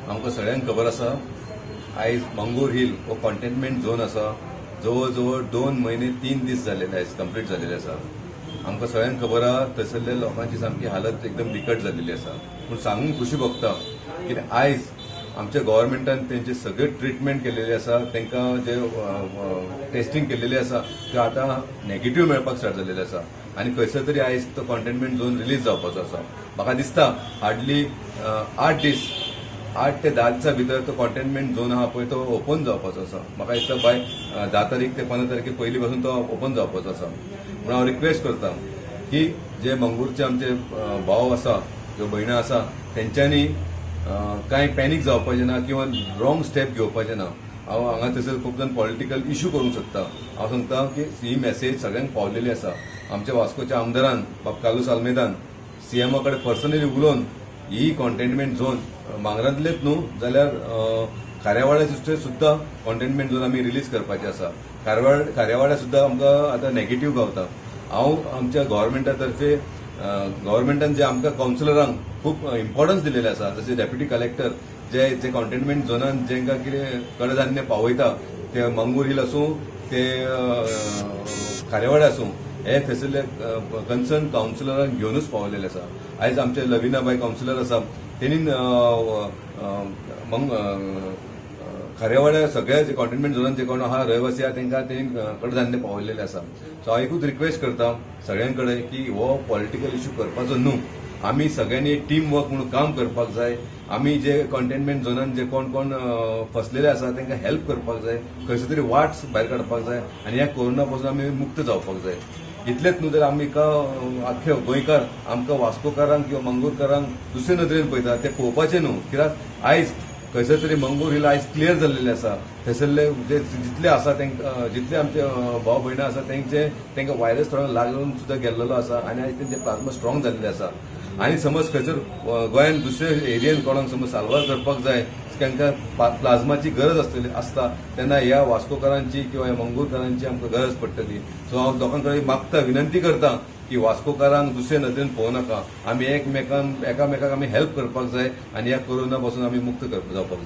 आमकां सगळ्यांक खबर आसा, आयज मंगूर हिल हो कंटेनमेंट झोन आसा. जवळ जवळ 2 म्हयने 3 दीस जालेले, आयज कंप्लीट जालेले आसा. आमकां सगळ्यांक खबर आहा, थंयसरल्या लोकांची सामकी हालत एकदम बिकट जाल्लेली आसा. पूण सांगूंक खुशी भोगता की आयज आमच्या गव्हर्मेंटान तेंचे सगळे ट्रिटमेंट केलेले आसा. तांकां जे टेस्टिंग केलेले आसा ते आतां नेगेटीव मेळपाक स्टार्ट जाल्लेले आसा आनी खंयसर तरी आयज तो कंटेनमेंट झोन रिलीज जावपाचो आसा. म्हाका दिसता हार्डली 8 दीस, 8 ते 10 दिसां भितर तो कंटेनमेंट झोन आहा पळय, तो ओपन जावपाचो आसा. म्हाका दिसता बाय 10 तारीख ते 15 तारखे पयलीं पासून तो ओपन जावपाचो आसा. म्हणून हांव रिक्वेस्ट करता की जे मंगूरचे आमचे भाव आसा किंवा भयणां आसा, तेंच्यांनी कांय पॅनीक जावपाचें ना किंवा रॉंग स्टेप घेवपाचें ना. हांव हांगा थंयसर खूब जाण पॉलिटिकल इशू करूंक सोदता. हांव सांगता की ही मॅसेज सगळ्यांक पावलेली आसा. आमच्या वास्कोच्या आमदारान बाब कार्लूस आल्मेदान सीएमा कडेन पर्सनली उलोवन ही कॉन्टेनमेंट झोन मांगरांतलेच न्हू जाल्यार खाऱ्यावाड्याचे सुद्दां कॉन्टेनमेंट झोन आमी रिलीज करपाचे आसा. खाऱ्यावाड्या सुद्दां आमकां आतां नेगेटीव गावता. हांव आमच्या गव्हर्मेंटा तर्फे, गव्हर्मेंटान जे आमकां कावन्सिलरांक खूब इम्पॉर्टन्स दिलेले आसा, जशे डेप्युटी कलेक्टर जे जे कॉन्टेनमेंट झोनान जेंकां कितें कडधान्य पावयता, ते मंगूर हिल आसूं, ते खारेवाडे आसूं, हे थंयसरले कन्सर्न कावन्सिलरांक घेवनूच पावलेले आसा. आयज आमचे लविनाबाय कावन्सिलर आसा, तेणी खारेवाड्या सगळ्या जे कॉन्टेनमेंट झोनान जे कोण आहा, रहिवासी आहा, तांकां तेणी कडधान्य पावयलेले आसा. सो हांव एकूच रिक्वेस्ट करता सगळ्यां कडेन की हो पॉलिटिकल इश्यू करपाचो न्हू. आमी सगळ्यांनी टीम वर्क म्हणून काम करपाक जाय. आमी जे कंटेनमेंट झोनान जे कोण कोण फसलेले आसा, तांकां हेल्प करपाक जाय. खंयसर तरी वाट भायर काडपाक जाय आनी ह्या कोरोना पासून आमी मुक्त जावपाक जाय. इतलेच न्हू जाल्यार आमी आख्खे गोंयकार आमकां वास्कोकारांक किंवा मंगूरकारांक दुसरे नदरेन पळयता, ते पळोवपाचें न्हू. कित्याक आयज खंयसर तरी मंगूर हिल आयज क्लियर जाल्लेले आसा. थंयसरले जे जितले आसा तांकां, जितले आमचे भाव भयणां आसा, तेंचे तांकां व्हायरस थोडो लागून सुद्दां गेल्लेलो आसा आनी आयज तेंचे प्लाझ्मा स्ट्रॉंग जाल्लेले आसा. आनी समज खंयसर गोंयान दुसऱ्या एरियेन कोणाक समज साल्वार करपाक जाय, तांकां प्लाझ्माची गरज आसतली आसता, तेन्ना ह्या वास्कोकारांची किंवा ह्या मंगूरकारांची आमकां गरज पडटली. सो हांव लोकां कडेन मागता, विनंती करता की वास्कोकारांक दुसरे नदरेन पळोवं नाका. आमी एकमेकांक एकामेकाक आमी हेल्प करपाक जाय आनी ह्या कोरोना पासून आमी मुक्त जावपाक जाय.